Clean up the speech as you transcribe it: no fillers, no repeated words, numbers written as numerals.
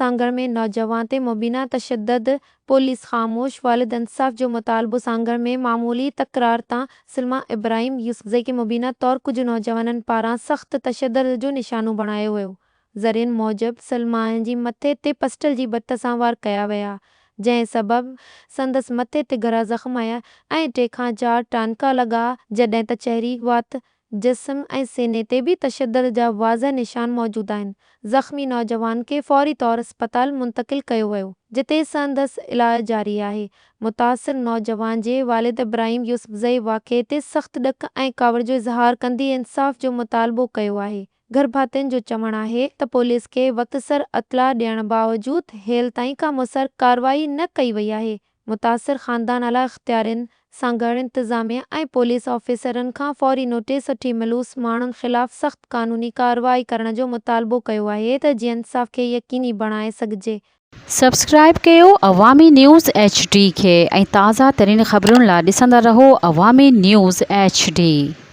سانگهڙ ۾ نوجوان تي مبينا تشدد، پوليس خاموش، والد انصاف جو مطالبو سانگهڙ ۾ معمولي تڪرار تان سلميٰ ابراهيم يوسفزئي کي مبينا طور ڪجهه نوجوانن پاران سخت تشدد جو نشانو بڻايو ويو. ذريعن موجب سلميٰ جي مٿي تي پسٽل جي بٽ سان وار ڪيا ويا، جنهن سبب سندس مٿي تي گهرا زخم آيا ۽ ٽي کان چار ٽانڪا لڳا، جڏهن ته چهري، وات، جسم ۽ سيني تي به تشدد جا واضح نشان موجود آهن. زخمي نوجوان کي فوري طور اسپتال منتقل ڪيو ويو، جتي سندس علاج جاري آهي. متاثر نوجوان جي والد ابراهيم يوسفزئي واقعي تي سخت ڏک ۽ ڪاوڙ جو اظهار ڪندي انصاف جو مطالبو ڪيو آهي. گهرڀاتين جو چوڻ آهي ته پوليس کي وقت سر اطلاع ڏيڻ باوجود هيل تائين ڪا موثر ڪارروائي نه ڪئي وئي آهي. متاثر خاندان اعليٰ اختيارين، سانگهڙ انتظاميه ۽ پوليس آفيسرن کان فوري نوٽيس وٺي ملوث ماڻهن خلاف سخت قانوني ڪارروائي ڪرڻ جو مطالبو ڪيو آهي ته جيئن انصاف کي يقيني بڻائي سگهجي. سبسڪرائيب ڪيو عوامي نيوز ايڇ ڊي کي ۽ تازه ترين خبرن لا ڏسندا رهو عوامي نيوز ايڇ ڊي.